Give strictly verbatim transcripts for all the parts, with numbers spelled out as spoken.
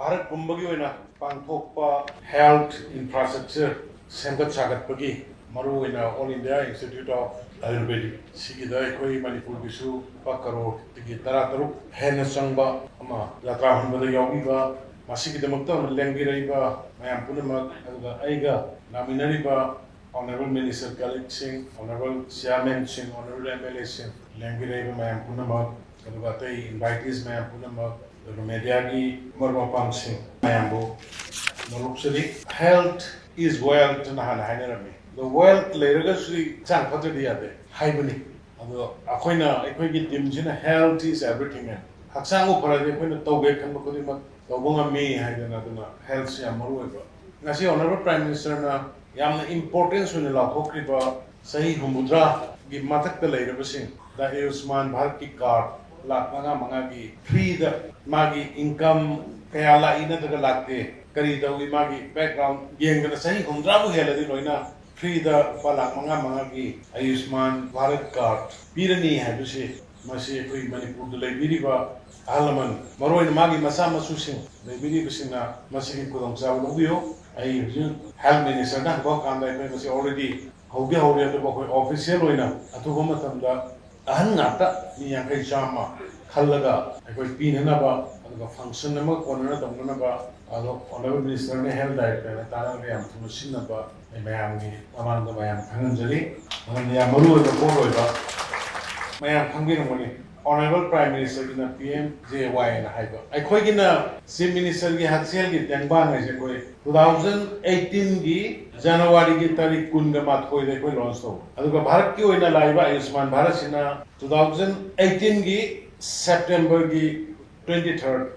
ꯚꯥꯔꯠ ꯄꯨꯝꯕꯒꯤ ꯑꯣꯏꯅ ꯄꯥꯡꯊꯣꯛꯄ health infrastructure ꯁꯦꯝꯒꯠ ꯁꯥꯒꯠꯄꯒꯤ, ꯃꯔꯨꯑꯣꯏꯅ All India Institute of Ayurvedic, ꯁꯤꯒꯤꯗ ꯑꯩꯈꯣꯏ ꯃꯅꯤꯄꯨꯔꯒꯤꯁꯨ ꯂꯨꯄꯥ ꯀꯔꯣꯔꯗꯒꯤ ꯇꯔꯥ ꯇꯔꯨꯛ ꯍꯦꯟꯅ ꯆꯪꯕ ꯑꯃ ꯖꯇ꯭ꯔꯥ ꯍꯣꯟꯕꯗ ꯌꯥꯎꯕꯤꯕ, ꯃꯁꯤꯒꯤꯗꯃꯛꯇ ꯂꯦꯡꯕꯤꯔꯛꯏꯕ ꯃꯌꯥꯝ ꯄꯨꯝꯅꯃꯛ, ꯑꯗꯨꯒ ꯑꯩꯒ ꯂꯥꯛꯃꯤꯟꯅꯔꯤꯕ Honourable Minister colleagueꯁꯤꯡ, Honourable Chairmanꯁꯤꯡ, Honourable MLAꯁꯤꯡ, ꯂꯦꯡꯕꯤꯔꯛꯏꯕ ꯃꯌꯥꯝ ꯄꯨꯝꯅꯃꯛ, ꯑꯗꯨꯒ ꯑꯇꯩ invitees ꯃꯌꯥꯝ ꯄꯨꯝꯅꯃꯛ, ꯑꯗꯨꯒ mediaꯒꯤ ꯃꯔꯨꯞ ꯃꯄꯥꯡꯁꯤꯡ ꯃꯌꯥꯝꯕꯨ ꯅꯣꯂꯨꯛꯆꯔꯤ꯫ Health is wealth ꯍꯥꯏꯅ ꯍꯥꯏꯅꯔꯝꯃꯤ꯫ ꯑꯗꯣ wealth ꯂꯩꯔꯒꯁꯨ ꯍꯛꯆꯥꯡ ꯐꯠꯇ꯭ꯔꯗꯤ ꯌꯥꯗꯦ ꯍꯥꯏꯕꯅꯤ꯫ ꯑꯗꯣ ꯑꯩꯈꯣꯏꯅ ꯑꯩꯈꯣꯏꯒꯤ teamꯁꯤꯅ health is everything ꯍꯥꯏ꯫ ꯍꯛꯆꯥꯡꯕꯨ ꯐꯔꯗꯤ ꯑꯩꯈꯣꯏꯅ ꯇꯧꯒꯦ ꯈꯟꯕ ꯈꯨꯗꯤꯡꯃꯛ ꯇꯧꯕ ꯉꯝꯃꯤ ꯍꯥꯏꯗꯅ, ꯑꯗꯨꯅ healthꯁꯤ ꯌꯥꯝ ꯃꯔꯨ ꯑꯣꯏꯕ꯫ ꯉꯁꯤ Honourable Prime Ministerꯅ ꯌꯥꯝꯅ importance ꯑꯣꯏꯅ ꯂꯥꯎꯊꯣꯛꯈ꯭ꯔꯤꯕ ꯆꯍꯤ ꯍꯨꯝꯐꯨꯇꯔꯥꯒꯤ ꯃꯊꯛꯇ ꯂꯩꯔꯕꯁꯤꯡꯗ Ayushman Bharatꯀꯤ card ꯂꯥꯈ ꯃꯉꯥ ꯃꯉꯥꯒꯤ freeꯗ, ꯃꯥꯒꯤ income ꯀꯌꯥ ꯂꯥꯛꯏ ꯅꯠꯇ꯭ꯔꯒ ꯂꯥꯛꯇꯦ, ꯀꯔꯤ ꯇꯧꯏ, ꯃꯥꯒꯤ background ꯌꯦꯡꯗꯅ ꯆꯍꯤ ꯍꯨꯝꯐꯨꯇꯔꯥꯕꯨ ꯍꯦꯜꯂꯗꯤ ꯂꯣꯏꯅ freeꯗ ꯂꯨꯄꯥ ꯂꯥꯈ ꯃꯉꯥ ꯃꯉꯥꯒꯤ Ayushman Bharat card ꯄꯤꯔꯅꯤ ꯍꯥꯏꯕꯁꯤ, ꯃꯁꯤ ꯑꯩꯈꯣꯏ ꯃꯅꯤꯄꯨꯔꯗ ꯂꯩꯕꯤꯔꯤꯕ ꯑꯍꯜ ꯂꯃꯟ, ꯃꯔꯨꯑꯣꯏꯅ ꯃꯥꯒꯤ ꯃꯆꯥ ꯃꯁꯨꯁꯤꯡ ꯂꯩꯕꯤꯔꯤꯕꯁꯤꯡꯅ ꯃꯁꯤꯒꯤ ꯈꯨꯗꯣꯡꯆꯥꯕ ꯂꯧꯕꯤꯌꯨ꯫ ꯑꯩ ꯍꯧꯖꯤꯛ health ministerꯗ ꯍꯪꯕ ꯀꯥꯟꯗ ꯑꯩꯈꯣꯏ ꯃꯁꯤ already ꯍꯧꯗꯤ ꯍꯧꯔꯦ, ꯑꯗꯨꯕꯨ ꯑꯩꯈꯣꯏ official ꯑꯣꯏꯅ ꯑꯊꯨꯕ ꯃꯇꯝꯗ ꯑꯍꯟ ꯉꯥꯛꯇ ꯃꯤ ꯌꯥꯡꯈꯩ ꯆꯥꯝꯃ ꯈꯜꯂꯒ ꯑꯩꯈꯣꯏ ꯄꯤꯅꯅꯕ, ꯑꯗꯨꯒ function ꯑꯃ ꯀꯣꯟꯅꯅ ꯇꯧꯅꯅꯕ, ꯑꯗꯣ Honourable Ministerꯅ health directorꯅ ꯇꯥꯟꯅꯔꯒ ꯌꯥꯝ ꯊꯨꯅ ꯁꯤꯟꯅꯕ ꯑꯩ ꯃꯌꯥꯝꯒꯤ ꯃꯃꯥꯡꯗ ꯃꯌꯥꯝ ꯈꯪꯍꯟꯖꯔꯤ꯫ ꯃꯔꯝꯗꯤ ꯌꯥꯝ ꯃꯔꯨ ꯑꯣꯏꯕ ꯄꯣꯠ ꯑꯣꯏꯕ, ꯃꯌꯥꯝ ꯈꯪꯕꯤꯔꯝꯒꯅꯤ꯫ Honourable Prime Ministerꯒꯤꯅ PMJAY ꯍꯥꯏꯅ ꯍꯥꯏꯕ, ꯑꯩꯈꯣꯏꯒꯤꯅ Chief Ministerꯒꯤ ꯍꯛꯁꯦꯜꯒꯤ ꯇꯦꯡꯕꯥꯡ ꯍꯥꯏꯁꯦ ꯑꯩꯈꯣꯏ two thousand eighteenꯒꯤ Januaryꯒꯤ ꯇꯥꯔꯤꯛ ꯀꯨꯟꯒ ꯃꯥꯊꯣꯏꯗ ꯑꯩꯈꯣꯏ launch ꯇꯧꯕ, ꯑꯗꯨꯒ ꯚꯥꯔꯠꯀꯤ ꯑꯣꯏꯅ ꯂꯥꯛꯏꯕ Ayushman Bharatꯁꯤꯅ two thousand eighteenꯒꯤ Septemberꯒꯤ twenty third꯫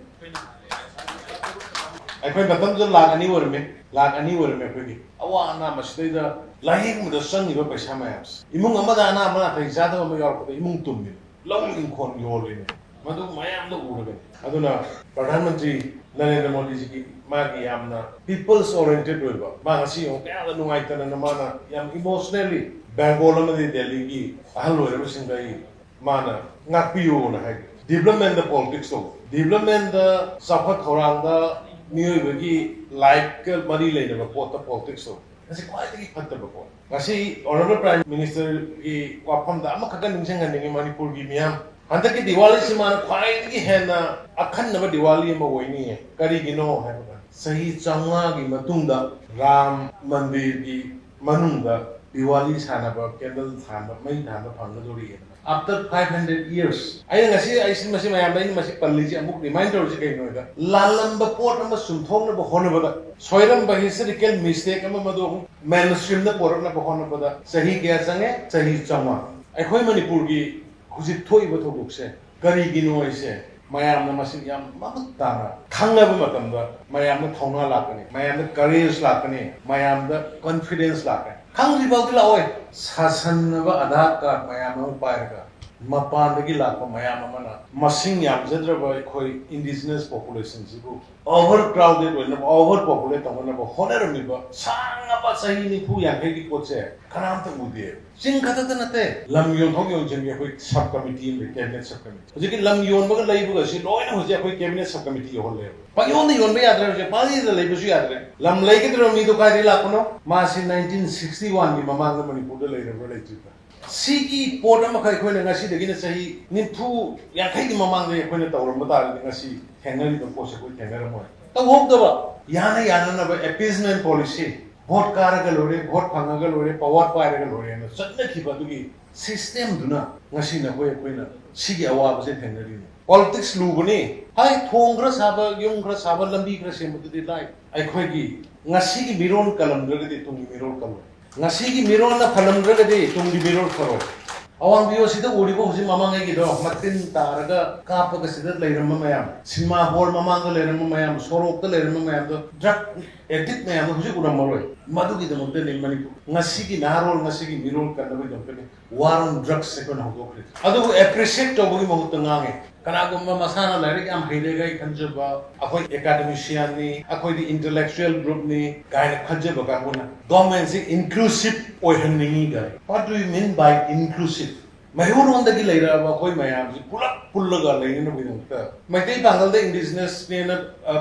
ꯑꯩꯈꯣꯏ ꯃꯇꯝꯗꯨꯗ ꯂꯥꯈ ꯑꯅꯤ ꯑꯣꯏꯔꯝꯃꯦ꯫ ꯂꯥꯈ ꯑꯅꯤ ꯑꯣꯏꯔꯝꯃꯦ ꯑꯩꯈꯣꯏꯒꯤ꯫ ꯑꯋꯥ ꯑꯅꯥ ꯃꯁꯤꯗꯩꯗ ꯂꯥꯌꯦꯡꯕꯗ ꯆꯪꯉꯤꯕ ꯄꯩꯁꯥ ꯃꯌꯥꯝꯁꯦ, ꯏꯃꯨꯡ ꯑꯃꯗ ꯑꯅꯥ ꯑꯃ ꯅꯥꯊꯩ ꯆꯥꯗꯕ ꯑꯃ ꯌꯥꯎꯔꯛꯄꯗ ꯏꯃꯨꯡ ꯇꯨꯝꯃꯤ, ꯂꯧ ꯏꯪꯈꯣꯜ ꯌꯣꯜꯂꯤꯅꯦ꯫ ꯃꯗꯨ ꯃꯌꯥꯝꯗꯣ ꯎꯔꯒꯅꯤ꯫ ꯑꯗꯨꯅ ꯄ꯭ꯔꯙꯥꯟ ꯃꯟꯇ꯭ꯔꯤ ꯅꯔꯦꯟꯗ꯭ꯔ ꯃꯣꯗꯤꯖꯤꯒꯤ ꯃꯥꯒꯤ ꯌꯥꯝꯅ people's oriented ꯑꯣꯏꯕ, ꯃꯥ ꯉꯁꯤ ꯌꯦꯡꯉꯨ ꯀꯌꯥꯗ ꯅꯨꯡꯉꯥꯏꯇꯅ ꯃꯥꯅ ꯌꯥꯝ emotionally Bengal ꯑꯃꯗꯤ ꯗꯦꯜꯂꯤꯒꯤ ꯑꯍꯜ ꯑꯣꯏꯔꯕꯁꯤꯡꯗ ꯑꯩ ꯃꯥꯅ ꯉꯥꯛꯄꯤꯌꯨꯅ ꯍꯥꯏ꯫ Developmentꯗ politics ꯇꯧꯕ, Development ꯗ, ꯆꯥꯎꯈꯠ ꯊꯧꯔꯥꯡꯗ, ꯃꯤꯑꯣꯏꯕꯒꯤ life ꯀ ꯃꯔꯤ ꯂꯩꯅꯕ ꯄꯣꯠꯇ politics ꯇꯧꯕ, ꯃꯁꯤ ꯈ꯭ꯋꯥꯏꯗꯒꯤ ꯐꯠꯇꯕ ꯄꯣꯠ꯫ ꯉꯁꯤ Honourable Prime Minister ꯒꯤ ꯋꯥꯐꯝꯗ ꯑꯃꯈꯛꯀ ꯅꯤꯡꯁꯤꯡꯍꯟꯅꯤꯡꯉꯤ ꯃꯅꯤꯄꯨꯔꯒꯤ ꯃꯤꯌꯥꯝ, ꯍꯟꯗꯛꯀꯤ ꯗꯤꯋꯥꯂꯤꯁꯤ ꯃꯥꯅ ꯈ꯭ꯋꯥꯏꯗꯒꯤ ꯍꯦꯟꯅ ꯑꯈꯟꯅꯕ ꯗꯤꯋꯥꯂꯤ ꯑꯃ ꯑꯣꯏꯅꯤ꯫ ꯀꯔꯤꯒꯤꯅꯣ ꯍꯥꯏꯕꯗ, ꯆꯍꯤ ꯆꯥꯝꯃꯉꯥꯒꯤ ꯃꯇꯨꯡꯗ ꯔꯥꯝ ꯃꯟꯗꯤꯔꯒꯤ ꯃꯅꯨꯡꯗ ꯗꯤꯋꯥꯂꯤ ꯁꯥꯟꯅꯕ, candle ꯊꯥꯟꯕ, ꯃꯩ ꯊꯥꯟꯕ ꯐꯪꯒꯗꯧꯔꯤ꯫ After five hundred years, ꯑꯩꯅ ꯉꯁꯤ, ꯑꯩ ꯃꯁꯤ ꯃꯌꯥꯝꯗ ꯑꯩꯅ ꯃꯁꯤ ꯄꯜꯂꯤꯁꯤ ꯑꯃꯨꯛ remind ꯇꯧꯔꯤꯁꯤ ꯀꯩꯒꯤꯅꯣ ꯍꯥꯏꯗ, ꯂꯥꯜꯂꯝꯕ ꯄꯣꯠ ꯑꯃ ꯆꯨꯝꯊꯣꯛꯅꯕ ꯍꯣꯠꯅꯕꯗ, ꯁꯣꯏꯔꯝꯕ historical mistake ꯑꯃ ꯃꯗꯨ ꯑꯃꯨꯛ mainstream ꯗ ꯄꯣꯔꯛꯅꯕ ꯍꯣꯠꯅꯕꯗ ꯆꯍꯤ ꯀꯌꯥ ꯆꯪꯉꯦ? ꯆꯍꯤ ꯆꯥꯝꯃꯉꯥ꯫ ꯑꯩꯈꯣꯏ ꯃꯅꯤꯄꯨꯔꯒꯤ ꯍꯧꯖꯤꯛ ꯊꯣꯛꯏꯕ ꯊꯧꯗꯣꯛꯁꯦ ꯀꯔꯤꯒꯤꯅꯣ ꯍꯥꯏꯁꯦ ꯃꯌꯥꯝꯅ ꯃꯁꯤ ꯌꯥꯝ ꯃꯃꯨꯠ ꯇꯥꯅ ꯈꯪꯅꯕ ꯃꯇꯝꯗ ꯃꯌꯥꯝꯗ ꯊꯧꯅꯥ ꯂꯥꯛꯀꯅꯤ, ꯃꯌꯥꯝꯗ courage ꯂꯥꯛꯀꯅꯤ, ꯃꯌꯥꯝꯗ confidence ꯂꯥꯛꯀꯅꯤ꯫ ꯈꯪꯗ꯭ꯔꯤ ꯐꯥꯎꯗꯤ ꯂꯥꯛꯑꯣꯏ꯫ ꯁꯥꯁꯟꯅꯕ ꯑꯙꯥꯔ ꯀꯥꯔꯗ ꯃꯌꯥꯝ ꯑꯃ ꯄꯥꯏꯔꯒ ꯃꯄꯥꯟꯗꯒꯤ ꯂꯥꯛꯄ ꯃꯌꯥꯝ ꯑꯃꯅ ꯃꯁꯤꯡ ꯌꯥꯝꯖꯗ꯭ꯔꯕ ꯑꯩꯈꯣꯏ indigenous population ꯁꯤꯕꯨ overcrowded ꯑꯣꯏꯅꯕ, over populate ꯇꯧꯅꯅꯕ ꯍꯣꯠꯅꯔꯝꯃꯤꯕ ꯁꯥꯡꯉꯕ ꯆꯍꯤ ꯅꯤꯐꯨ ꯌꯥꯡꯈꯩꯒꯤ ꯄꯣꯠꯁꯦ ꯀꯅꯥꯝꯇ ꯎꯗꯦ꯫ ꯆꯤꯡ ꯈꯛꯇꯗ ꯅꯠꯇꯦ, ꯂꯝ ꯌꯣꯟꯊꯣꯛ ꯌꯣꯟꯁꯤꯟꯒꯤ ꯑꯩꯈꯣꯏ sub committee ꯑꯃ ꯂꯩ, cabinet sub committee꯫ ꯍꯧꯖꯤꯛꯀꯤ ꯂꯝ ꯌꯣꯟꯕꯒ ꯂꯩꯕꯒꯁꯤ ꯂꯣꯏꯅ ꯍꯧꯖꯤꯛ ꯑꯩꯈꯣꯏ cabinet sub committee ꯌꯧꯍꯜꯂꯦꯕ꯫ ꯄꯪꯌꯣꯟꯗ ꯌꯣꯟꯕ ꯌꯥꯗ꯭ꯔꯦ, ꯍꯧꯖꯤꯛ ꯄꯥꯂꯤꯗ ꯂꯩꯕꯁꯨ ꯌꯥꯗ꯭ꯔꯦ꯫ ꯂꯝ ꯂꯩꯒꯗꯧꯔꯕ ꯃꯤꯗꯣ ꯀꯥꯏꯗꯒꯤ ꯂꯥꯛꯄꯅꯣ? ꯃꯥꯁꯤ nineteen sixty one ꯒꯤ ꯃꯃꯥꯡꯗ ꯃꯅꯤꯄꯨꯔꯗ ꯂꯩꯔꯕ꯭ꯔꯥ ꯂꯩꯇ꯭ꯔꯤꯕ꯭ꯔꯥ? ꯁꯤꯒꯤ ꯄꯣꯠ ꯑꯃꯈꯛ ꯑꯩꯈꯣꯏꯅ ꯉꯁꯤꯗꯒꯤꯅ ꯆꯍꯤ ꯅꯤꯐꯨ ꯌꯥꯡꯈꯩꯒꯤ ꯃꯃꯥꯡꯗ ꯑꯩꯈꯣꯏꯅ ꯇꯧꯔꯝꯕ ꯇꯥꯔꯒꯗꯤ ꯉꯁꯤ ꯊꯦꯡꯅꯔꯤꯕ ꯄꯣꯠꯁꯦ ꯑꯩꯈꯣꯏ ꯊꯦꯡꯅꯔꯝꯃꯣꯏ꯫ ꯇꯧꯍꯧꯗꯕ, ꯌꯥꯅ ꯌꯥꯅꯅꯕ appeasement policy, vote ꯀꯥꯔꯒ ꯂꯣꯏꯔꯦ, vote ꯐꯪꯉꯒ ꯂꯣꯏꯔꯦ, power ꯄꯥꯏꯔꯒ ꯂꯣꯏꯔꯦꯅ ꯆꯠꯅꯈꯤꯕ ꯑꯗꯨꯒꯤ system ꯗꯨꯅ ꯉꯁꯤ ꯅꯈꯣꯏ ꯑꯩꯈꯣꯏꯅ ꯁꯤꯒꯤ ꯑꯋꯥꯕꯁꯦ ꯊꯦꯡꯅꯔꯤꯅꯤ꯫ Politics ꯂꯨꯕꯅꯤ꯫ ꯍꯥꯏ, ꯊꯣꯡ ꯈꯔ ꯁꯥꯕ, ꯌꯨꯝ ꯈꯔ ꯁꯥꯕ, ꯂꯝꯕꯤ ꯈꯔ ꯁꯦꯝꯕꯗꯨꯗꯤ ꯂꯥꯏ꯫ ꯑꯩꯈꯣꯏꯒꯤ ꯉꯁꯤꯒꯤ ꯃꯤꯔꯣꯜ ꯀꯜꯂꯝꯗ꯭ꯔꯒꯗꯤ ꯇꯨꯡꯒꯤ ꯃꯤꯔꯣꯜ ꯀꯜꯂꯣꯏ꯫ ꯉꯁꯤꯒꯤ ꯃꯤꯔꯣꯜꯅ ꯐꯜꯂꯝꯗ꯭ꯔꯒꯗꯤ ꯇꯨꯡꯒꯤ ꯃꯤꯔꯣꯜ ꯐꯔꯣꯏ꯫ ꯑꯋꯥꯡ ꯚꯤꯌꯣꯁꯤꯗ ꯎꯔꯤꯕ ꯍꯧꯖꯤꯛ ꯃꯃꯥꯡꯉꯩꯒꯤꯗꯣ, ꯃꯇꯤꯟ ꯇꯥꯔꯒ ꯀꯥꯞꯄꯒ ꯁꯤꯗ ꯂꯩꯔꯝꯕ ꯃꯌꯥꯝ, ꯁꯤꯅꯦꯃꯥ ꯍꯣꯜ ꯃꯃꯥꯡꯗ ꯂꯩꯔꯝꯕ ꯃꯌꯥꯝ, ꯁꯣꯔꯣꯛꯇ ꯂꯩꯔꯝꯕ ꯃꯌꯥꯝꯗꯣ, drug addict ꯃꯌꯥꯝꯗꯣ ꯍꯧꯖꯤꯛ ꯎꯔꯝꯃꯔꯣꯏ꯫ ꯃꯗꯨꯒꯤꯗꯃꯛꯇꯅꯤ ꯃꯅꯤꯄꯨꯔ ꯉꯁꯤꯒꯤ ꯅꯍꯥꯔꯣꯜ, ꯉꯁꯤꯒꯤ ꯃꯤꯔꯣꯜ ꯀꯟꯅꯕꯒꯤꯗꯃꯛꯇꯅꯤ war on drugs ꯑꯩꯈꯣꯏꯅ ꯍꯧꯗꯣꯛꯈ꯭ꯔꯤꯁꯦ꯫ ꯑꯗꯨꯕꯨ appreciate ꯇꯧꯕꯒꯤ ꯃꯍꯨꯠꯇ ꯉꯥꯡꯉꯦ꯫ ꯀꯅꯥꯒꯨꯝꯕ ꯃꯁꯥꯅ ꯂꯥꯏꯔꯤꯛ ꯌꯥꯝ ꯍꯩꯔꯦꯒ ꯑꯩ ꯈꯟꯖꯕ, ꯑꯩꯈꯣꯏ academician ꯅꯤ, ꯑꯩꯈꯣꯏꯗꯤ intellectual group ꯅꯤ ꯀꯥꯏꯅ ꯈꯟꯖꯕ ꯀꯥꯡꯕꯨꯅ government ꯁꯤ inclusive ꯑꯣꯏꯍꯟꯅꯤꯡꯉꯤ ꯀꯥꯏ꯫ What do you mean by inclusive? ꯃꯩꯍꯧꯔꯣꯟꯗꯒꯤ ꯂꯩꯔꯛꯑꯕ ꯑꯩꯈꯣꯏ ꯃꯌꯥꯝꯁꯤ ꯄꯨꯂꯞ ꯄꯨꯜꯂꯒ ꯂꯩꯅꯅꯕꯒꯤꯗꯃꯛꯇ ꯃꯩꯇꯩ ꯄꯥꯉꯜꯗ ꯏꯟꯗꯤꯖꯤꯅꯁꯅꯦꯅ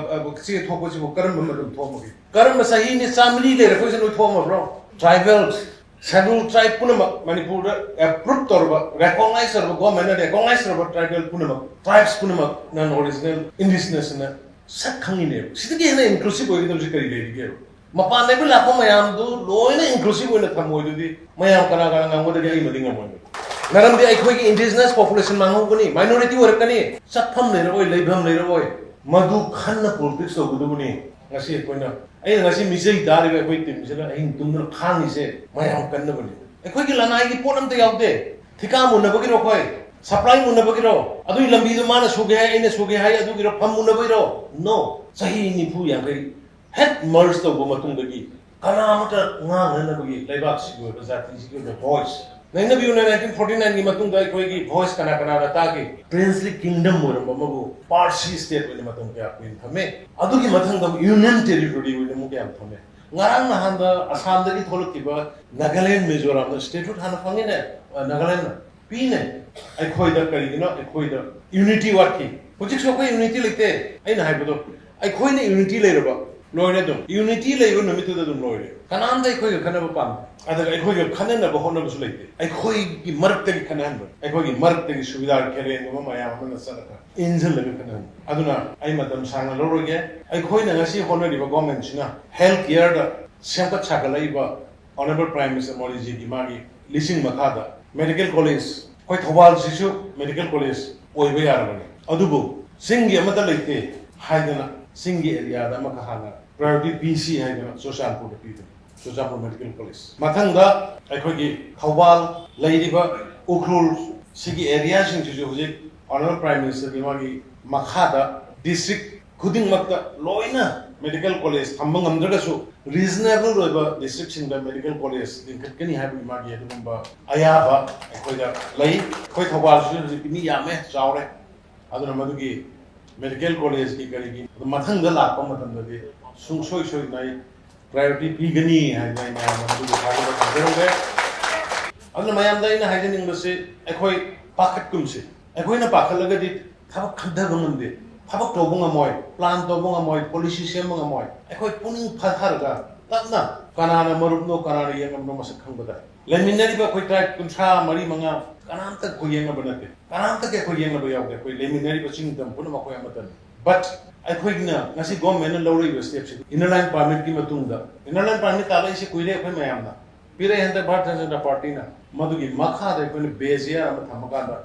ꯆꯦ ꯊꯣꯛꯄꯁꯤꯕꯨ ꯀꯔꯝꯕ ꯃꯇꯝ ꯊꯣꯛꯑꯝꯃꯒꯦ? ꯀꯔꯝꯕ ꯆꯍꯤꯅꯤ ꯆꯥꯃꯔꯤ ꯂꯩꯔꯛꯄꯁꯤꯗ ꯂꯣꯏ ꯊꯣꯛꯑꯝꯃꯕ꯭ꯔꯣ? ꯇ꯭ꯔꯥꯏꯕꯦꯜ, ꯁꯦꯗ꯭ꯌꯨꯜ ꯇ꯭ꯔꯥꯏꯕ ꯄꯨꯝꯅꯃꯛ ꯃꯅꯤꯄꯨꯔꯗ ꯑꯦꯄ꯭ꯔꯨꯞ ꯇꯧꯔꯕ, ꯔꯦꯀꯣꯒꯅꯥꯏꯁ ꯇꯧꯔꯕ, ꯒꯣꯔꯃꯦꯟꯅ ꯔꯦꯀꯣꯒꯅꯥꯏꯁ ꯇꯧꯔꯕ ꯇ꯭ꯔꯥꯏꯕꯦꯜ ꯄꯨꯝꯅꯃꯛ, ꯇ꯭ꯔꯥꯏꯕꯁ ꯄꯨꯝꯅꯃꯛ ꯅꯟ ꯑꯣꯔꯤꯖꯤꯅꯦꯜ ꯏꯟꯗꯤꯖꯤꯅꯁꯅ ꯁꯛ ꯈꯪꯉꯤꯅꯦꯕ꯫ ꯁꯤꯗꯒꯤ ꯍꯦꯟꯅ ꯏꯟꯀ꯭ꯂꯨꯁꯤꯚ ꯑꯣꯏꯒꯗꯕꯁꯤ ꯀꯔꯤ ꯂꯩꯔꯤꯒꯦꯕ? ꯃꯄꯥꯟꯗꯒꯤ ꯂꯥꯛꯄ ꯃꯌꯥꯝꯗꯨ ꯂꯣꯏꯅ ꯏꯟꯀ꯭ꯂꯨꯁꯤꯚ ꯑꯣꯏꯅ ꯊꯝꯃꯣꯏꯗꯨꯗꯤ ꯃꯌꯥꯝ ꯀꯅꯥ ꯀꯅꯥ ꯉꯝꯒꯗꯒꯦ? ꯑꯩꯃꯗꯤ ꯉꯝꯃꯣꯏꯕ꯫ ꯃꯔꯝꯗꯤ ꯑꯩꯈꯣꯏꯒꯤ ꯏꯟꯗꯤꯖꯤꯅꯁ ꯄꯣꯄꯨꯂꯦꯁꯟ ꯃꯥꯡꯍꯧꯒꯅꯤ, ꯃꯥꯏꯅꯣꯔꯤꯇꯤ ꯑꯣꯏꯔꯛꯀꯅꯤ, ꯆꯠꯐꯝ ꯂꯩꯔꯛꯑꯣꯏ, ꯂꯩꯐꯝ ꯂꯩꯔꯛꯑꯣꯏ꯫ ꯃꯗꯨ ꯈꯟꯅ ꯄꯣꯂꯤꯇꯤꯛꯁ ꯇꯧꯒꯗꯕꯅꯤ꯫ ꯉꯁꯤ ꯑꯩꯈꯣꯏꯅ, ꯑꯩꯅ ꯉꯁꯤ ꯃꯤꯆꯩ ꯇꯥꯔꯤꯕ ꯑꯩꯈꯣꯏ ꯇꯤꯝꯁꯤꯅ ꯑꯍꯤꯡ ꯇꯨꯝꯗꯅ ꯈꯥꯡꯉꯤꯁꯦ ꯃꯌꯥꯝ ꯀꯟꯅꯕꯅꯤ꯫ ꯑꯩꯈꯣꯏꯒꯤ ꯂꯅꯥꯏꯒꯤ ꯄꯣꯠ ꯑꯝꯇ ꯌꯥꯎꯗꯦ꯫ ꯊꯤꯀꯥ ꯃꯨꯟꯅꯕꯒꯤꯔꯣ ꯑꯩꯈꯣꯏ? ꯁꯄ꯭ꯂꯥꯏ ꯃꯨꯟꯅꯕꯒꯤꯔꯣ? ꯑꯗꯨꯒꯤ ꯂꯝꯕꯤꯗꯨ ꯃꯥꯅ ꯁꯨꯒꯦ ꯍꯥꯏ, ꯑꯩꯅ ꯁꯨꯒꯦ ꯍꯥꯏ, ꯑꯗꯨꯒꯤꯔꯣ? ꯐꯝ ꯃꯨꯟꯅꯕꯒꯤꯔꯣ? ꯅꯣ꯫ ꯆꯍꯤ ꯅꯤꯐꯨ ꯌꯥꯡꯈꯩ ꯍꯦꯛ ꯃꯔꯖ ꯇꯧꯕ ꯃꯇꯨꯡꯗꯒꯤ ꯀꯅꯥꯃꯠꯇ ꯉꯥꯡꯅꯅꯕꯒꯤ ꯂꯩꯕꯥꯛꯁꯤꯒꯤ ꯑꯣꯏꯕ ꯖꯥꯇꯤꯁꯤꯒꯤ ꯑꯣꯏꯕ ꯚꯣꯏꯁ ꯅꯩꯅꯕꯤꯌꯨꯅꯦ꯫ ꯅꯥꯏꯟꯇꯤꯟ ꯐꯣꯔꯇꯤ ꯅꯥꯏꯟꯒꯤ ꯃꯇꯨꯡꯗ ꯑꯩꯈꯣꯏꯒꯤ ꯚꯣꯏꯁ ꯀꯅꯥ ꯀꯅꯥꯅ ꯇꯥꯈꯤ? ꯄ꯭ꯔꯤꯟꯁꯂꯤ ꯀꯤꯡꯗꯝ ꯑꯣꯏꯔꯝꯕ ꯑꯃꯕꯨ ꯄꯥꯔꯁꯤ ꯁ꯭ꯇꯦꯠ ꯑꯣꯏꯅ ꯃꯇꯝ ꯀꯌꯥ ꯀꯨꯏꯅ ꯊꯝꯃꯦ꯫ ꯑꯗꯨꯒꯤ ꯃꯊꯪꯗ ꯑꯃꯨꯛ ꯌꯨꯅꯤꯌꯟ ꯇꯦꯔꯤꯇꯣꯔꯤ ꯑꯣꯏꯅ ꯑꯃꯨꯛ ꯀꯌꯥꯝ ꯊꯝꯃꯦ꯫ ꯉꯔꯥꯡ ꯅꯍꯥꯟꯗ ꯑꯁꯥꯝꯗꯒꯤ ꯊꯣꯛꯂꯛꯈꯤꯕ ꯅꯥꯒꯥꯂꯦꯟ, ꯃꯤꯖꯣꯔꯥꯝꯗ ꯁ꯭ꯇꯦꯠꯍꯨꯗ ꯍꯥꯟꯅ ꯐꯪꯉꯤꯅꯦ, ꯑ, ꯅꯥꯒꯥꯂꯦꯟꯗ꯫ ꯄꯤꯅꯦ꯫ ꯑꯩꯈꯣꯏꯗ ꯀꯔꯤꯒꯤꯅꯣ? ꯑꯩꯈꯣꯏꯗ ꯌꯨꯅꯤꯇꯤ ꯋꯥꯠꯈꯤ꯫ ꯍꯧꯖꯤꯛꯁꯨ ꯑꯩꯈꯣꯏ ꯌꯨꯅꯤꯇꯤ ꯂꯩꯇꯦ꯫ ꯑꯩꯅ ꯍꯥꯏꯕꯗꯣ, ꯑꯩꯈꯣꯏꯅ ꯌꯨꯅꯤꯇꯤ ꯂꯩꯔꯕ, ꯂꯣꯏꯔꯦ ꯑꯗꯨꯝ꯫ ꯌꯨꯅꯤꯇꯤ ꯂꯩꯕ ꯅꯨꯃꯤꯠꯇꯨꯗ ꯑꯗꯨꯝ ꯂꯣꯏꯔꯦ꯫ ꯀꯅꯥꯝꯇ ꯑꯩꯈꯣꯏꯒ ꯈꯠꯅꯕ ꯄꯥꯝꯗꯦ꯫ ꯑꯗꯨꯒ ꯑꯩꯈꯣꯏꯒ ꯈꯠꯅꯅꯕ ꯍꯣꯠꯅꯕꯁꯨ ꯂꯩꯇꯦ꯫ ꯑꯩꯈꯣꯏꯒꯤ ꯃꯔꯛꯇꯒꯤ ꯈꯠꯅꯍꯟꯕ, ꯑꯩꯈꯣꯏꯒꯤ ꯃꯔꯛꯇꯒꯤ ꯁꯨꯕꯤꯗꯥꯔ ꯈꯦꯔꯦꯟꯒꯨꯝꯕ ꯃꯌꯥꯝ ꯑꯃꯅ ꯆꯠꯂꯒ ꯏꯟꯁꯤꯜꯂꯒ ꯈꯠꯅꯍꯟꯕ꯫ ꯑꯗꯨꯅ ꯑꯩ ꯃꯇꯝ ꯁꯥꯡꯅ ꯂꯧꯔꯣꯏꯒꯦ꯫ ꯑꯩꯈꯣꯏꯅ ꯉꯁꯤ ꯍꯣꯠꯅꯔꯤꯕ ꯒꯣꯔꯃꯦꯟꯁꯤꯅ ꯍꯦꯜꯊ ꯀꯤꯌꯔꯗ ꯁꯦꯝꯒꯠ ꯁꯥꯒꯠꯂꯛꯏꯕ ꯑꯣꯅꯔꯦꯕꯜ ꯄ꯭ꯔꯥꯏꯝ ꯃꯤꯅꯤꯁꯇꯔ ꯃꯣꯗꯤꯖꯤꯒꯤ ꯃꯥꯒꯤ ꯂꯤꯁꯤꯡ ꯃꯈꯥꯗ ꯃꯦꯗꯤꯀꯦꯜ ꯀꯣꯂꯦꯖ, ꯑꯩꯈꯣꯏ ꯊꯧꯕꯥꯜꯁꯤꯁꯨ ꯃꯦꯗꯤꯀꯦꯜ ꯀꯣꯂꯦꯖ ꯑꯣꯏꯕ ꯌꯥꯔꯕꯅꯤ꯫ ꯑꯗꯨꯕꯨ ꯆꯤꯡꯒꯤ ꯑꯃꯠꯇ ꯂꯩꯇꯦ ꯍꯥꯏꯗꯅ ꯆꯤꯡꯒꯤ ꯑꯦꯔꯤꯌꯥꯗ ꯑꯃꯈꯛ ꯍꯥꯟꯅ ꯄ꯭ꯔꯥꯏꯌꯣꯔꯤꯇꯤ ꯄꯤꯁꯤ ꯍꯥꯏꯗꯅ ꯆꯨꯔꯆꯥꯟꯄꯨꯔꯗ ꯄꯤꯕꯅꯤ, ꯆꯨꯔꯆꯥꯟꯄꯨꯔ ꯃꯦꯗꯤꯀꯦꯜ ꯀꯣꯂꯦꯖ꯫ ꯃꯊꯪꯗ ꯑꯩꯈꯣꯏꯒꯤ ꯊꯧꯕꯥꯜ ꯂꯩꯔꯤꯕ ꯎꯈ꯭ꯔꯨꯜ ꯁꯤꯒꯤ ꯑꯦꯔꯤꯌꯥꯁꯤꯡꯁꯤꯁꯨ ꯍꯧꯖꯤꯛ ꯑꯣꯅꯔꯦꯕꯜ ꯄ꯭ꯔꯥꯏꯝ ꯃꯤꯅꯤꯁꯇꯔꯒꯤ ꯃꯥꯒꯤ ꯃꯈꯥꯗ ꯗꯤꯁꯇ꯭ꯔꯤꯛ ꯈꯨꯗꯤꯡꯃꯛꯇ ꯂꯣꯏꯅ ꯃꯦꯗꯤꯀꯦꯜ ꯀꯣꯂꯦꯖ ꯊꯝꯕ ꯉꯝꯗ꯭ꯔꯒꯁꯨ ꯔꯤꯖꯅꯦꯕꯜ ꯑꯣꯏꯕ ꯗꯤꯁꯇ꯭ꯔꯤꯛꯁꯤꯡꯗ ꯃꯦꯗꯤꯀꯦꯜ ꯀꯣꯂꯦꯖ ꯂꯤꯡꯈꯠꯀꯅꯤ ꯍꯥꯏꯕꯒꯤ ꯃꯥꯒꯤ ꯑꯗꯨꯒꯨꯝꯕ ꯑꯌꯥꯕ ꯑꯩꯈꯣꯏꯗ ꯂꯩ꯫ ꯑꯩꯈꯣꯏ ꯊꯧꯕꯥꯜꯁꯤꯁꯨ ꯍꯧꯖꯤꯛꯇꯤ ꯃꯤ ꯌꯥꯝꯃꯦ, ꯆꯥꯎꯔꯦ꯫ ꯑꯗꯨꯅ ꯃꯗꯨꯒꯤ ꯃꯦꯗꯤꯀꯦꯜ ꯀꯣꯂꯦꯖꯀꯤ ꯀꯔꯤꯒꯤ ꯑꯗꯨ ꯃꯊꯪꯗ ꯂꯥꯛꯄ ꯃꯇꯝꯗꯗꯤ ꯁꯨꯡꯁꯣꯏ ꯁꯣꯏꯗꯅ ꯑꯩ ꯄ꯭ꯔꯥꯏꯌꯣꯔꯤꯇꯤ ꯄꯤꯒꯅꯤ ꯍꯥꯏꯗꯅ ꯑꯩ ꯃꯌꯥꯝꯗ ꯃꯗꯨꯒꯤ ꯊꯥꯖꯕ ꯊꯝꯖꯔꯝꯒꯦ꯫ ꯑꯗꯨꯅ ꯃꯌꯥꯝꯗ ꯑꯩꯅ ꯍꯥꯏꯖꯅꯤꯡꯕꯁꯤ, ꯑꯩꯈꯣꯏ ꯄꯥꯈꯠꯀꯨꯝꯁꯤ꯫ ꯑꯩꯈꯣꯏꯅ ꯄꯥꯈꯠꯂꯒꯗꯤ ꯊꯕꯛ ꯈꯟꯊꯕ ꯉꯝꯗꯦ, ꯊꯕꯛ ꯇꯧꯕ ꯉꯝꯃꯣꯏ, ꯄ꯭ꯂꯥꯟ ꯇꯧꯕ ꯉꯝꯃꯣꯏ, ꯄꯣꯂꯤꯁꯤ ꯁꯦꯝꯕ ꯉꯝꯃꯣꯏ꯫ ꯑꯩꯈꯣꯏ ꯄꯨꯛꯅꯤꯡ ꯐꯥꯊꯔꯒ ꯇꯞꯅ, ꯀꯅꯥꯅ ꯃꯔꯨꯞꯅꯣ, ꯀꯅꯥꯅ ꯌꯦꯛꯅꯕꯅꯣ ꯃꯁꯛ ꯈꯪꯕꯗ, ꯂꯩꯃꯤꯟꯅꯔꯤꯕ ꯑꯩꯈꯣꯏ ꯇ꯭ꯔꯥꯏꯕ ꯀꯨꯟꯊ꯭ꯔꯥ ꯃꯔꯤ ꯃꯉꯥ ꯀꯅꯥꯝꯇ ꯑꯩꯈꯣꯏ ꯌꯦꯛꯅꯕ ꯅꯠꯇꯦ, ꯀꯅꯥꯝꯇꯒꯤ ꯑꯩꯈꯣꯏ ꯌꯦꯛꯅꯕ ꯌꯥꯎꯗꯦ꯫ ꯑꯩꯈꯣꯏ ꯂꯩꯃꯤꯟꯅꯔꯤꯕ ꯆꯤꯡ ꯇꯝ ꯄꯨꯝꯅꯃꯛ ꯑꯩꯈꯣꯏ ꯑꯃꯠꯇꯅꯤ꯫ ꯕꯠ ꯑꯩꯈꯣꯏꯒꯤꯅ ꯉꯁꯤ ꯒꯣꯔꯃꯦꯟꯅ ꯂꯧꯔꯛꯏꯕ ꯁ꯭ꯇꯦꯞꯁꯤ, ꯏꯟꯅꯔ ꯂꯥꯏꯟ ꯄꯥꯔꯃꯤꯠꯀꯤ ꯃꯇꯨꯡꯗ, ꯏꯟꯅꯔ ꯂꯥꯏꯟ ꯄꯥꯔꯃꯤꯠ ꯇꯥꯜꯂꯛꯏꯁꯦ ꯀꯨꯏꯔꯦ꯫ ꯑꯩꯈꯣꯏ ꯃꯌꯥꯝꯅ ꯄꯤꯔꯛꯑꯦ ꯍꯟꯗꯛ ꯚꯥꯔꯠ ꯖꯅꯇꯥ ꯄꯥꯔꯇꯤꯅ꯫ ꯃꯗꯨꯒꯤ ꯃꯈꯥꯗ ꯑꯩꯈꯣꯏꯅ ꯕꯦꯖ ꯏꯌꯥꯔ ꯑꯃ ꯊꯝꯃꯀꯥꯟꯗ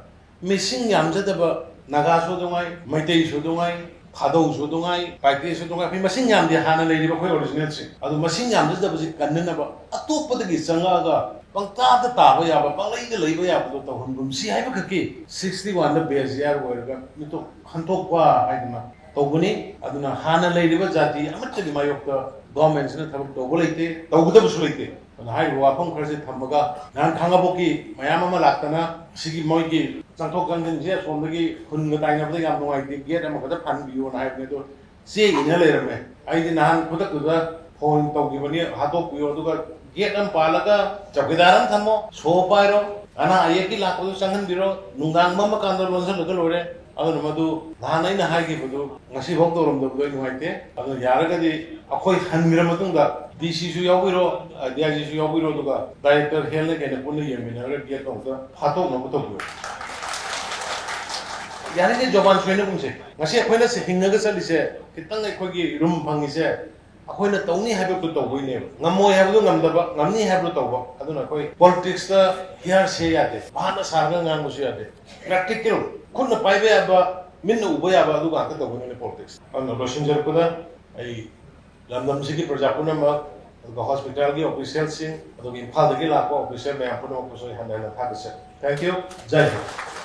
ꯃꯤꯁꯤꯡ ꯌꯥꯝꯖꯗꯕ ꯅꯥꯒꯥꯁꯨ ꯑꯗꯨꯉꯥꯏ, ꯃꯩꯇꯩꯁꯨ ꯑꯗꯨꯉꯥꯏ, ꯊꯥꯗꯧꯁꯨ ꯑꯗꯨꯉꯥꯏ, ꯄꯥꯏꯇꯦꯁꯨ ꯑꯗꯨꯉꯥꯏ, ꯑꯩꯈꯣꯏ ꯃꯁꯤꯡ ꯌꯥꯝꯗꯦ꯫ ꯍꯥꯟꯅ ꯂꯩꯔꯤꯕ ꯑꯩꯈꯣꯏ ꯑꯣꯔꯤꯖꯤꯅꯦꯜꯁꯤꯡ ꯑꯗꯨ ꯃꯁꯤꯡ ꯌꯥꯝꯖꯗꯕꯁꯤ ꯀꯟꯅꯅꯕ, ꯑꯇꯣꯞꯄꯗꯒꯤ ꯆꯪꯉꯛꯑꯒ ꯄꯪꯇꯥꯗ ꯇꯥꯕ ꯌꯥꯕ, ꯄꯪꯂꯩꯗ ꯂꯩꯕ ꯌꯥꯕꯗꯣ ꯇꯧꯍꯟꯒꯨꯝꯁꯤ ꯍꯥꯏꯕ ꯈꯛꯀꯤ ꯁꯤꯛꯁꯇꯤ ꯋꯥꯟꯗ ꯕꯦꯖ ꯏꯌꯥꯔ ꯑꯣꯏꯔꯒ ꯃꯤꯇꯣꯞ ꯈꯟꯇꯣꯛꯄ ꯍꯥꯏꯗꯅ ꯇꯧꯕꯅꯤ꯫ ꯑꯗꯨꯅ ꯍꯥꯟꯅ ꯂꯩꯔꯤꯕ ꯖꯥꯇꯤ ꯑꯃꯠꯇꯒꯤ ꯃꯥꯌꯣꯛꯇ ꯒꯣꯔꯃꯦꯟꯁꯤꯅ ꯊꯕꯛ ꯇꯧꯕ ꯂꯩꯇꯦ, ꯇꯧꯒꯗꯕꯁꯨ ꯂꯩꯇꯦ꯫ ꯑꯗꯨꯅ ꯍꯥꯏꯔꯤꯕ ꯋꯥꯐꯝ ꯈꯔꯁꯦ ꯊꯝꯃꯒ, ꯅꯍꯥꯟ ꯈꯥꯡꯉꯕꯣꯛꯀꯤ ꯃꯌꯥꯝ ꯑꯃ ꯂꯥꯛꯇꯅ ꯁꯤꯒꯤ ꯃꯣꯏꯒꯤ ꯆꯪꯊꯣꯛ ꯆꯪꯁꯤꯟꯁꯦ ꯑꯁꯣꯝꯗꯒꯤ ꯈꯨꯟꯒ ꯇꯥꯏꯅꯕꯗ ꯌꯥꯝ ꯅꯨꯡꯉꯥꯏꯇꯦ, ꯒꯦꯠ ꯑꯃꯈꯛꯇ ꯐꯍꯟꯕꯤꯌꯣꯅ ꯍꯥꯏꯕꯅꯦ꯫ ꯑꯗꯣ ꯆꯦ ꯏꯅ ꯂꯩꯔꯝꯃꯦ꯫ ꯑꯩꯗꯤ ꯅꯍꯥꯟ ꯈꯨꯗꯛꯇꯨꯗ ꯐꯣꯟ ꯇꯧꯈꯤꯕꯅꯤ, ꯍꯥꯠꯇꯣꯛꯄꯤꯌꯣ, ꯑꯗꯨꯒ ꯒꯦꯠ ꯑꯃ ꯄꯥꯜꯂꯒ ꯆꯧꯀꯤꯗꯥꯔ ꯑꯃ ꯊꯝꯃꯣ, ꯁꯣ ꯄꯥꯏꯔꯣ, ꯑꯅꯥ ꯑꯌꯦꯛꯀꯤ ꯂꯥꯛꯄꯗꯨ ꯆꯪꯍꯟꯕꯤꯔꯣ, ꯅꯨꯡꯗꯥꯡ ꯃꯝꯃꯀꯥꯟꯗ ꯂꯣꯟꯁꯤꯜꯂꯒ ꯂꯣꯏꯔꯦ꯫ ꯑꯗꯨꯅ ꯃꯗꯨ ꯅꯍꯥꯟ ꯑꯩꯅ ꯍꯥꯏꯈꯤꯕꯗꯨ ꯉꯁꯤꯐꯥꯎ ꯇꯧꯔꯝꯗꯕꯗꯣ ꯑꯩ ꯅꯨꯡꯉꯥꯏꯇꯦ꯫ ꯑꯗꯨꯅ ꯌꯥꯔꯒꯗꯤ ꯑꯩꯈꯣꯏ ꯍꯟꯈ꯭ꯔ ꯃꯇꯨꯡꯗ ꯗꯤ ꯁꯤꯁꯨ ꯌꯥꯎꯕꯤꯔꯣ, ꯗꯤ ꯑꯥꯏ ꯖꯤꯁꯨ ꯌꯥꯎꯕꯤꯔꯣ, ꯑꯗꯨꯒ ꯗꯥꯏꯔꯦꯛꯇꯔ ꯍꯦꯜꯅ ꯀꯩꯅ ꯄꯨꯟꯅ ꯌꯦꯡꯃꯤꯟꯅꯔꯒ ꯒꯦꯠ ꯑꯃꯨꯛꯇ ꯐꯥꯠꯇꯣꯛꯅꯕ ꯇꯧꯕꯤꯌꯨ꯫ ꯌꯥꯔꯤꯉꯩ ꯖꯣꯕꯥꯟ ꯁꯣꯏꯅꯒꯨꯝꯁꯦ꯫ ꯉꯁꯤ ꯑꯩꯈꯣꯏꯅ ꯁꯤ ꯍꯤꯡꯉꯒ ꯆꯠꯂꯤꯁꯦ, ꯈꯤꯇꯪ ꯑꯩꯈꯣꯏꯒꯤ ꯔꯨꯝ ꯐꯪꯉꯤꯁꯦ, ꯑꯩꯈꯣꯏꯅ ꯇꯧꯅꯤ ꯍꯥꯏꯕꯗꯨ ꯇꯧꯕꯩꯅꯦꯕ꯫ ꯉꯝꯃꯣꯏ ꯍꯥꯏꯕꯗꯨ ꯉꯝꯗꯕ, ꯉꯝꯅꯤ ꯍꯥꯏꯕꯗꯨ ꯇꯧꯕ꯫ ꯑꯗꯨꯅ ꯑꯩꯈꯣꯏ ꯄꯣꯂꯤꯇꯤꯛꯁꯇ ꯍꯤꯌꯥꯔꯁꯦ ꯌꯥꯗꯦ, ꯚꯥꯞꯅ ꯁꯥꯔꯒ ꯉꯥꯡꯕꯁꯨ ꯌꯥꯗꯦ꯫ ꯄ꯭ꯔꯦꯛꯇꯤꯀꯦꯜ, ꯈꯨꯠꯅ ꯄꯥꯏꯕ ꯌꯥꯕ, ꯃꯤꯠꯅ ꯎꯕ ꯌꯥꯕ, ꯑꯗꯨ ꯉꯥꯛꯇ ꯇꯧꯒꯗꯕꯅꯤ ꯄꯣꯂꯤꯇꯤꯛꯁ꯫ ꯑꯗꯨꯅ ꯂꯣꯏꯁꯤꯟꯖꯔꯛꯄꯗ ꯑꯩ ꯂꯝꯗꯝꯁꯤꯒꯤ ꯄ꯭ꯔꯖꯥ ꯄꯨꯝꯅꯃꯛ, ꯑꯗꯨꯒ ꯍꯣꯁꯄꯤꯇꯥꯜꯒꯤ ꯑꯣꯐꯤꯁꯤꯌꯦꯜꯁꯤꯡ, ꯑꯗꯨꯒ ꯏꯝꯐꯥꯜꯗꯒꯤ ꯂꯥꯛꯄ ꯑꯣꯐꯤꯁꯤꯌꯦꯜ ꯃꯌꯥꯝ ꯄꯨꯝꯅꯃꯛꯄꯨꯁꯨ ꯑꯩ ꯍꯟꯅ ꯍꯟꯅ ꯊꯥꯒꯠꯆꯔꯤ꯫ Thank you. Jai Hind.